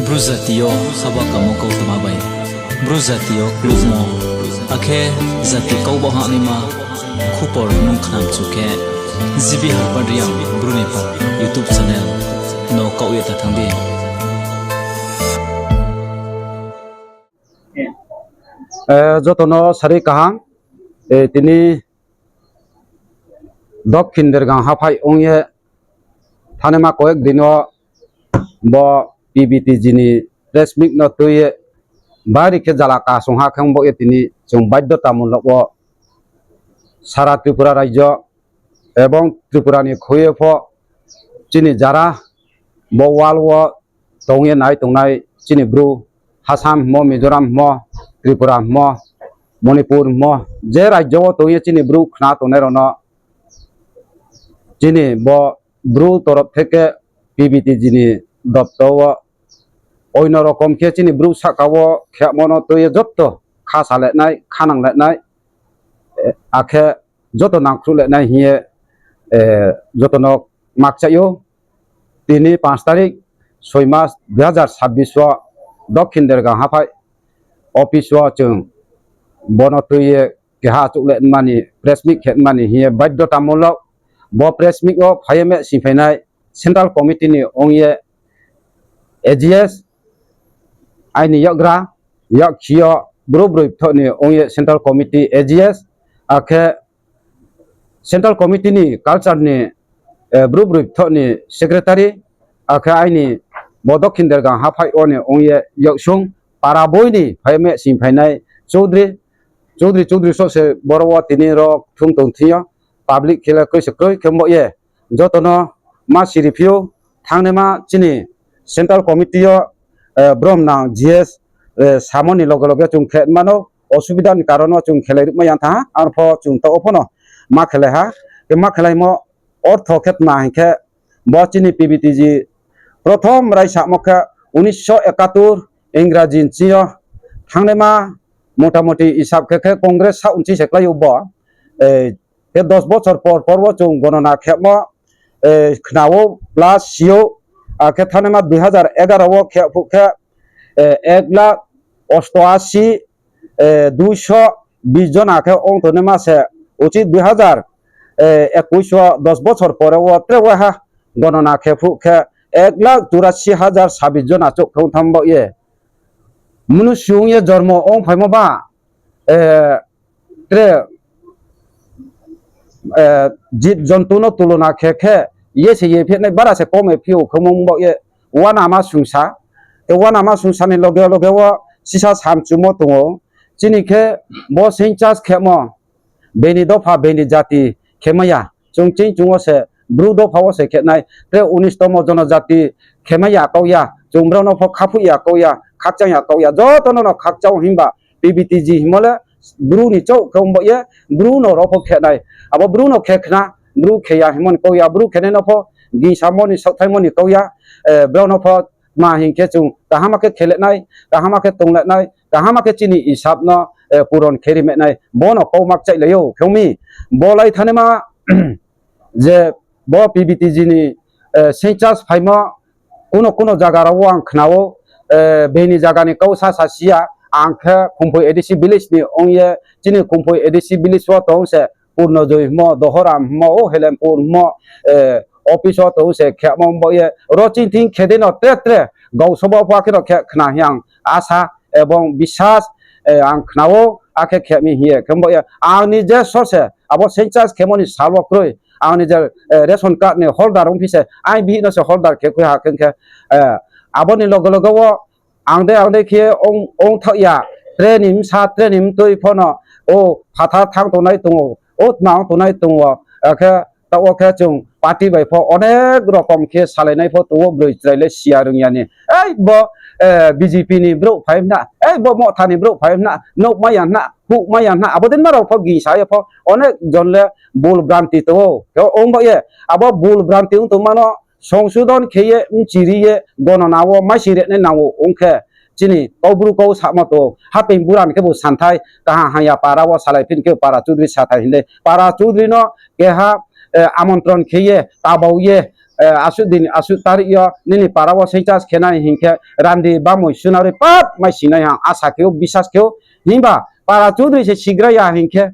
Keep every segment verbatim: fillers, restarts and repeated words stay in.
Bru jati yo haba kamo kautma bai, Bru jati yo klubmo, akhe jati kau bahnaima khupor nung khnamchu khe, G B Harpad Reang Bru ni pha YouTube channel no kaoh ye ta thanng di. Eh, joto no sari kaham, eh, tini Dokhin Dergang haphai ong ye thanngnaima koyek din wo bo P B T G ni press meet no tui ye bari khe jala kasung ha khe ong bo ye tini chung baidyotamulok wo sara Tripura rajyo ebong Tripura ni khui ye pho chini jara bo world wo tong ye nai tongnai chini Bru, Assam hmo, Mizoram hmo, Tripura hmo, Manipur hmo, je rajyo wo tong ye chini Bru khna tongnai rao no chini bo Bru torop theke P B T G ni doptor wo oino rokom khe chini Bru sahka wo khemo no tui ye joto kha salenai, kha nanglenai, eh, akhe joto nangkhruhlenai hing ye, eh, joto no makchaih ou. Tini panch tarik, soi mas, dui hazar sabbish wo Dokhin Dergang haphai office wo chung bono tui ye keha achouh le mani press meet khe mani hing ye baidyotamulok bo press meet wo phai ye meh singphainai Central Committee ni ong ye A G S, aini yakgra, yakkhi yo Bru broi bthoh ni ong ye Central Committee A G S, akhe Central Committee ni culture ni, eh, Bru broi bthoh ni secretary, akhe aini bo Dokhin Dergang haphai wo ni ong ye yaksung para boi ni phai meh singphainai Choudri, Choudri, Choudri soh se boro wo tini ro thung tong thing yo, public khe le kroi se kroi khe bo ye, joto no ma siri phi ou, thanngnaima chini Central Committee yo, eh, brom nang G S, eh, samo ni loge loge chung khe mano, osubida ni karon wo chung khelai ruhmai yang thanng ha, arpho chung taoh wo pho no ma khelai ha, khe ma khelaimo ortho khe tma hing khe, bo chini P B T G prothom raisamo khe unisho ekatur Ingraji ni ching yo thanngnaima motamoti isab khe khe Congress saoh nching se klái ou bo, eh, khe dos bochor por por wo chung gonona khemo, eh, khna ou plus si ou, akhe thanngnaima dui hazar egaro wo khe phuh khe, eh, ek lakh ostoasi, eh, duiso bis jona khe ong tongnaima se, uchih dui hazar ekuis wo dos bochor pore wo tre waiha gonona khe phuh khe ek lakh churasi hazar sabis jona chouh khe ong tham baoh ye. Mnusu ong ye jormo ong phaimo ba, eh, tre, eh, jib jontu no tulona khe khe, ye se ye phehnai bara se kom ye phi ou khe ong baoh ye, uanama sungsa, khe uanama sungsa ni loge loge wo sisa samchumo tong ou, chini khe bo census khemo, bini dopha, bini jati khe mai ya. Chung ching chung wo se, Bru dopha wo se khe nai, tre unis tomo jonojati khe mai ya kau ya, chung brao no pho khaphuih ya kau ya, khakchang ya kau ya, joto no no khakchang himba P B T G hingmo le Bru ni chouh khe ong baoh ye, Bru no ro pho khe nai. Abo Bru no khe khna, Bru khe ya hingmo ni kau ya, Bru khenai no pho gingsamo ni saohthaimo ni kau ya, eh, brao no pho tma hing khe chung kaham khe khelenai, kaham khe tonglai nai, kaham khe chini isab no, eh, puron khe ri mai nai, bo no kau makchaihlai ou khe ong mi. Bo lai thanngnaima je bo P B T G ni, eh, census phaimo kuno kuno zaga rao wo ang khna ou, eh, bini zaga ni kau sa sa si ya, ang khe Khumphoi A D C village ni ong ye, chini Khumphoi A D C village wo tong se, Purnojoi hingmo, Dohoram hingmo, o Helenpur hingmo, eh, office wo tong se khemo baoh ye, ro ching thing khe dei no tre tre, gau sobo pho akhe no khe khna hing ang asa ebong bisas, eh, ang khna ou, akhe khe mi hing ye khe baoh ye. Ang ni je source, abo census khemo ni sal wo kroi, ang ni je, eh, ration card ni holder ong phi se, ai bihih no se holder khe khui ha khe khe, eh, abo ni loge loge wo, ang dei, ang dei khe ong, ong thaoh ya, tre ni bsa, tre ni mtoi pho no, o phathar thanng tongnai tong ou, o tma ong tongnai tong ou, akhe taoh wo khe chung party bai pho onek rokom khe salainai pho tong ou, broi chrai le si ya rung ya ni. Ei bo, eh, B J P ni brouh phai hna, ei bo Motha ni brouh phai hna, nouh mai ya hna, huh mai ya hna, abo dei ma rao pho gingsa ye pho onek jon le bul branti tong ou. Khe ong baoh ye, abo bul branti ong tongma no songsudon khe ye, mchiri ye, gonona wo maising renai nang ou ong khe, chini Kaubru kau samo tong ou, haping buran khebu santhai, kaham hamya para wo salai phin khe para chudri sathai hing dei. Para chudri no keha, eh, amontron khe ye, tabao ye, asuh din, asuh tarik yo nini para wo census khe nai hing khe, randi bamoi sunaroi pap mai sinai ang asa khe ou, bisas khe ou. Himba para chudri se sigra ya hing khe,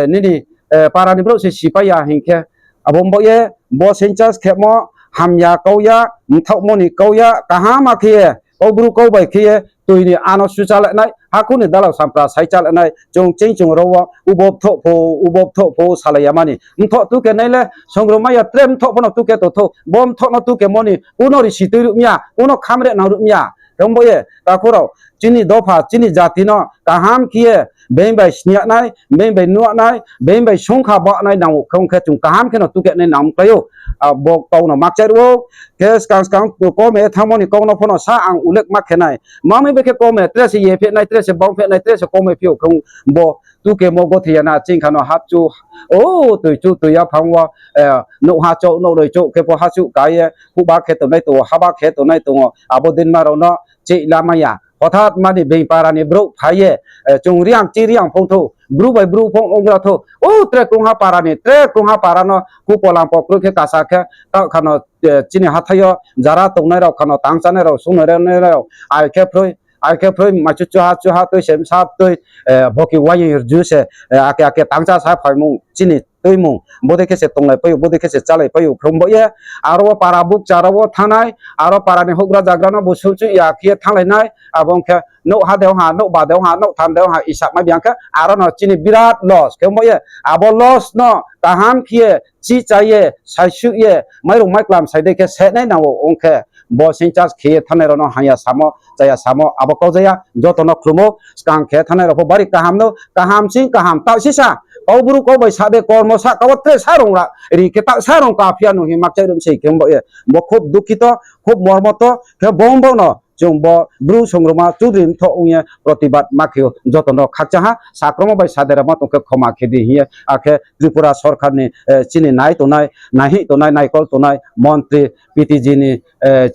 nini para ni brouh se sipai ya hing khe, abo mbaoh ye bo census khemo hamya kau ya, mthaohmo ni kau ya, kaham khe ye, Kaubru kau bai khe ye, tui ni ano su chálai nai, hakhu ni dalao sampra sai chálai nai, chung ching chung ro wo, ubo bthoh pho, ubo bthoh pho salai ya mani. Mthoh tuke nai le, songromai ya tre mthoh pho no tuke tong thou, bo mthoh no tukemo ni, kuno risi tui ruh mi ya, kuno khamre nang ruh mi ya. Khe ong bo ye, takhu rao, chini dopha, chini jati no, kaham khe ye, being bai sniya nai, being bai nuh nai, being bai sungkha ba nai nang ou, khe ong khe chung kaham khe no tuke nai nang klái ou. Bo kau no makchai ruh ou, khe skang skang kome thanngmo ni kau no pho no sa ang ulek ma khe nai. Mami bai khe kome, tre se ye phe nai, tre se bang phe nai, tre se kome phi ou khe ong bo tukemo gothi ya na, ching kha no hapchu, o, tui chu, tui yaphang wo, nouh ha chouh, nouh roi chouh, khe pho hachu ka ye, huhba khe tongnai tong ou, haba khe tongnai tong ou, abo dinma rao no chih lamai ya. Hothat mani being para ni brouh phai ye, chung Reang chi Reang phong thou, Bru bai Bru phong onggra thou, o, tre krungha para ni, tre krungha para no kupolam pho kroi khe kasa khe, taoh kha no, chini hathái yo jara tongnai rao kha no tangchánai rao, sungnai rao, ai khe phroi, ai khe phroi, maichu chuha chuha tui se bsa tui, boki waying rju se, ake ake tangchá sa phaimung, chini tuimung, bodei khe se tonglai pai ou, bodei khe se chálai pai ou, khe ong bo ye, aro wo para bukcha rao wo thanngnai, aro para ni houhgra zagra no bo sungchu ya khe ye thannglai nai, abo ong khe nouh ha de ong ha, nouh ba de ong ha, nouh tham de ong ha, isap mai bi ang khe, aro no chini birat loss, khe ong bo ye, abo loss no kaham khe ye, chi chá ye, saisuh ye, mairung maiklam sai dei khe se nai nang ou, ong khe, bo census khe ye thanngnai rao no haya samo, chaya samo, abo kau jaya, joto no khlumo, skang khe thanngnai rao pho bari kaham no, kaham sing kaham, taoh sisa, Kaubru kau bai sa de kormo sa, kau tre sa rung ra, ri khe taoh sa rung ka phi ya nung hing makchai ruh sei khe ong bo ye, bo khub dukhito, khub mormoto, khe bong bong no, chung bo Bru songroma chudri mthoh ong ye protibad ma khe ou, joto no khakchang ha, sakromo bai sa de ra ma tong khe khoma khe di hing ye, akhe Tripura sorkar ni, chini nai tongnai, naihih tongnai, naikol tongnai, montri, P T G ni,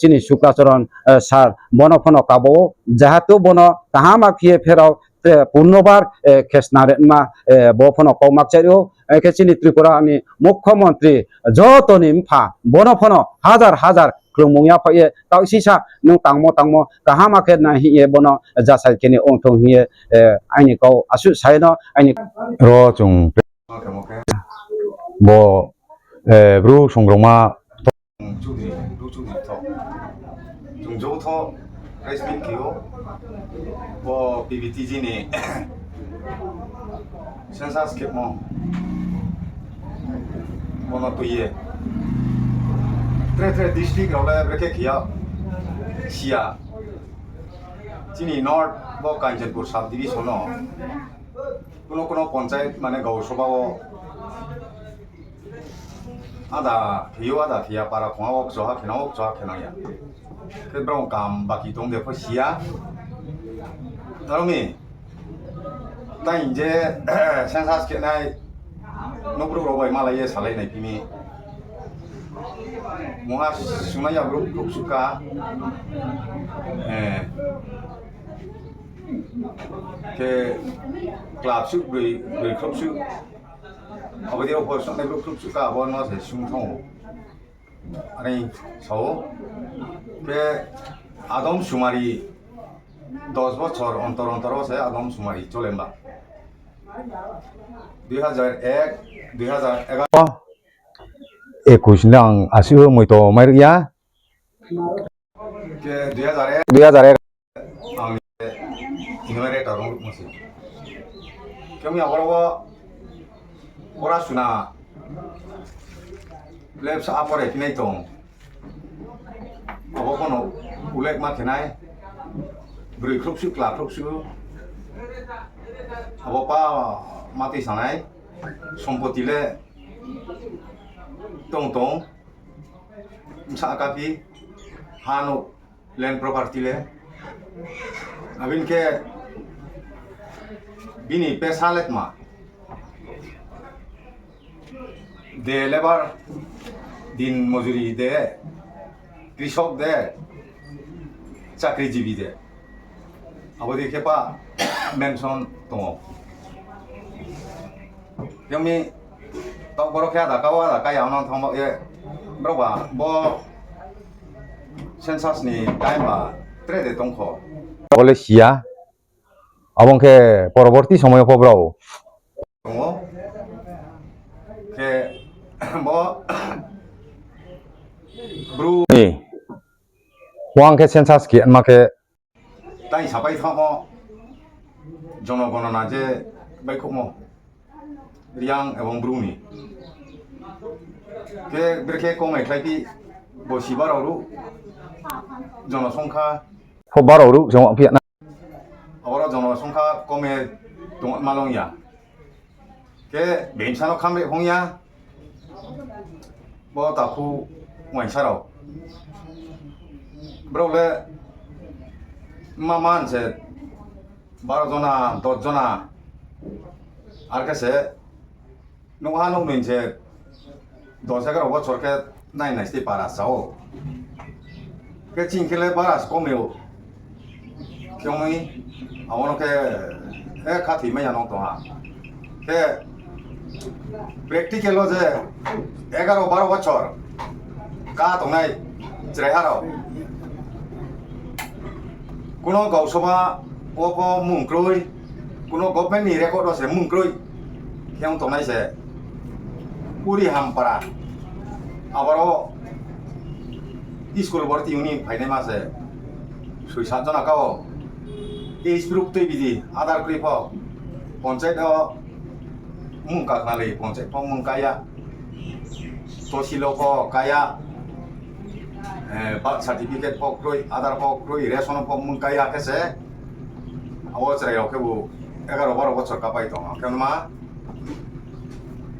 chini Suklacharan, sir, bo no pho no kabo ou, jahatu bo no kaham khe ye pherao, purnobar, khe snare ma, bo pho no kau makchai ou, khe chini Tripura ni mukhomontri, joto ni mpha, bo no pho no hazar hazar khlumung ya phai ye, taoh sisa nung tangmo tangmo, kaham khe nai hing ye bo no jasai khe ni ong thung hing ye, aini kau asuh sai no, aini ro chung bo, Bru songroma Chung joutho press meet khe ou, bo P V T G ni census khemo, bo no tui ye tre tre district rao le brekhe khe ya, si ya. Chini North bo Kanchanpur sub division no kuno kuno panchayat mane gau sobha wo ada khe ou, ada khe ya, para khongha wo kchoha khe nang ou, kchoha khe nang ya. Khe brao kam baki tong de pho si ya. Aro mi, tai je census khe nai, nouhbrouh rao bai malai ye salai nai phi mi. Mungha sungnai ya brouh khrouhsuh ka. Khe kla bsuh broi, broi khrouhsuh. Abo dei rao pho sungnai brouh khrouhsuh ka, abo no se sung thanng ou. Are sa ou. Khe Adam Sumari dos bochor ontor ontor wo se Adam Sumari chole mba. Dui hazar ek, dui hazar egaroh, ekush ni ang asuh moito mai ruh ya. Khe dui hazar ek, dui hazar ek ang enumerator rung ruhmo se. Khe mi aboro wo pora suna le bsa a pore phinai tong. Abo pho no ulek ma khe nai. Broi khrouhsuh, kla khrouhsuh. Abo pa ma tui sanai. Sompoti le tong tong. Bsa kaphi, ha no land property le. Abini khe bini pesa le tma. De labour, din mojuri de, krisok de, chakrijibi de. Abo dei khe pa mention tong ou. Yami taoh boro khe ada ka o, ada ka ya no thanng ba ye. Brao ba bo census ni time ba tre de tong kho. Bo le si ya. Abo ong khe poroborti somoy yo pho brao tong ou. Khe bo Bru ni uang khe census khe ma khe tai sapai thanngmo, jonogonona je baihkhouhmo, Reang ebong Bru ni. Khe brekhe kome khlaiphi, bo si baro ruh, jonosongkha pho baro ruh se ongphi ya na. Aboro jonosongkha kome tongma long ya. Khe being bsa no khamre hong ya. Bo takhu uaingsa rao, brao le mma man se baro jona, dos jona, ar khe se nouhha nouhnoi se dos egaro bochor khe nai nai stei para sa ou. Khe chini khe le bara se kom ou. Khe ong mi, abo no khe, e, khathoi mai ya no tong ha. Khe practical wo je egaro baro bochor ka tongnai chraiha rao, kuno gausoma wo pho mung kroi, kuno government ni record wo se mung kroi khe ong tongnai se Urihampara. Aboro school borti uni phainaima se soi sat jona ka wo. Age proof tuibi di, Aadhaar kroi pho, panchayat wo mung kakhnalei, panchayat pho mung ka ya, tohsil wo pho ka ya, birth certificate pho kroi, Aadhaar pho kroi, ration wo pho mung ka ya khe se, abo chrai rao khebu egaro baro bochor kapai tong ha. Khe ma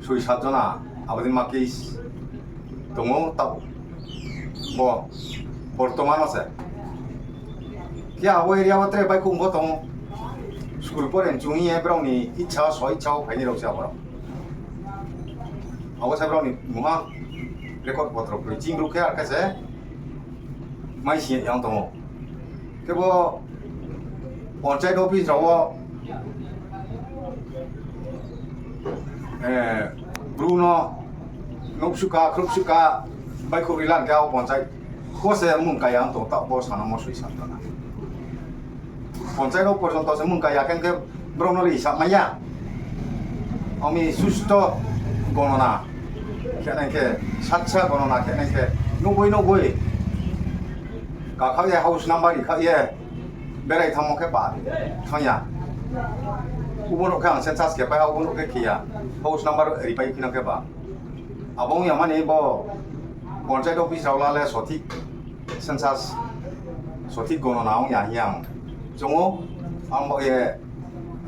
soi sat jona abo dei ma case tong ou, taoh bo bortoman wo se. Khe abo area wo tre baihkhouh pho tong ou. School pore chung ye brao ni icha wo so icha wo phainai rao se abo rao. Abo se brao ni mungha record potro kroi. Ching bru khe ar khe se mai si yang tong ou. Khe bo panchayat office rao wo, e, bru no nouhsuh ka, khrouhsuh ka, baihkhouh ri lan khe abo panchayat pho se mung ka ya tong, taoh bo sanamo soi sat jona. Panchayat wo porjonto se mung ka ya khe, khe brao no ri samai ya. Ami susto gonona khe nai khe, saksa gonona khe nai khe, nouhboi nouhboi kakhaoh ye house number ri khaoh ye berai thanngmo khe ba thanng ya. Ubo nouh khe ang census khe pai ha, ubo nouh khe khe ya, house number ripai phinang khe ba. Abo ong ya mani bo panchayat office rao la le sothik census, sothik gonona ong ya hing ye ang choung ou. Ang bo ye,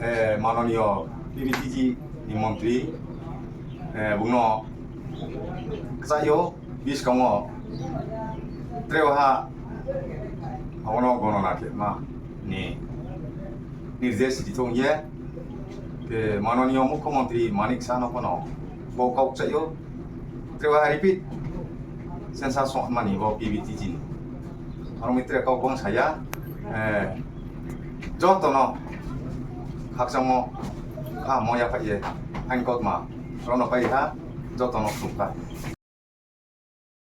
e, manoniyo P B T G ni montri, e, bung no kchaih ou, buskang wo tre ha abo no gonona khema ni nirdesh ri thong ye, e, manoniyo mukhyamantri Manik Saha no pho no bo kau kchaih ou, tre ha repeat census songmani bo P B T G ni. Aro mi tre kau bang sa ya, e, joto no khakchangmo, kaham mo yaphaih ye, aini kautma rao no pai ha, joto no khum kha.